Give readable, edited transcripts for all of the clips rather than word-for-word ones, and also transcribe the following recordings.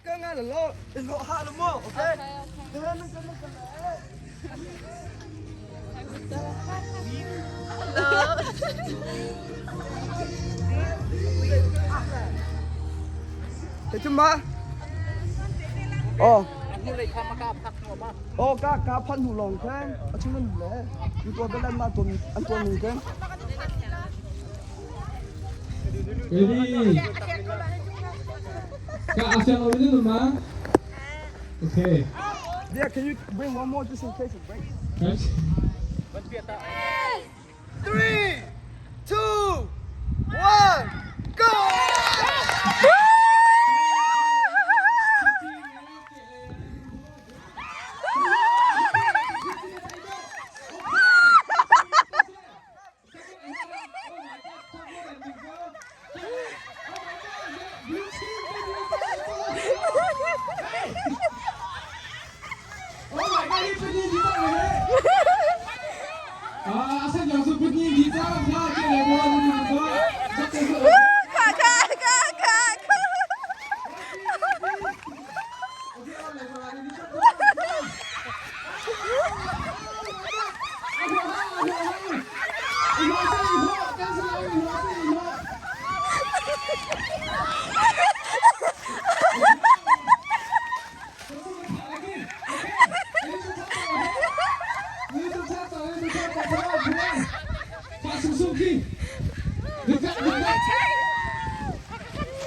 Oh. Oh, ka ka phan hu long khen. A chung nan le. Tu to belan ma ton an ton ning khen. Ready? Ka asyang awin ma? Okay. Yeah, can you bring one more just in case it breaks? Right? 3, 2, 1, go! Oh my God, he put ni Ah, asan yang su put ni di ta kha ke le bo ni ba. Kha kha kha kha kha.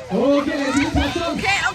Okay, let's go. Okay.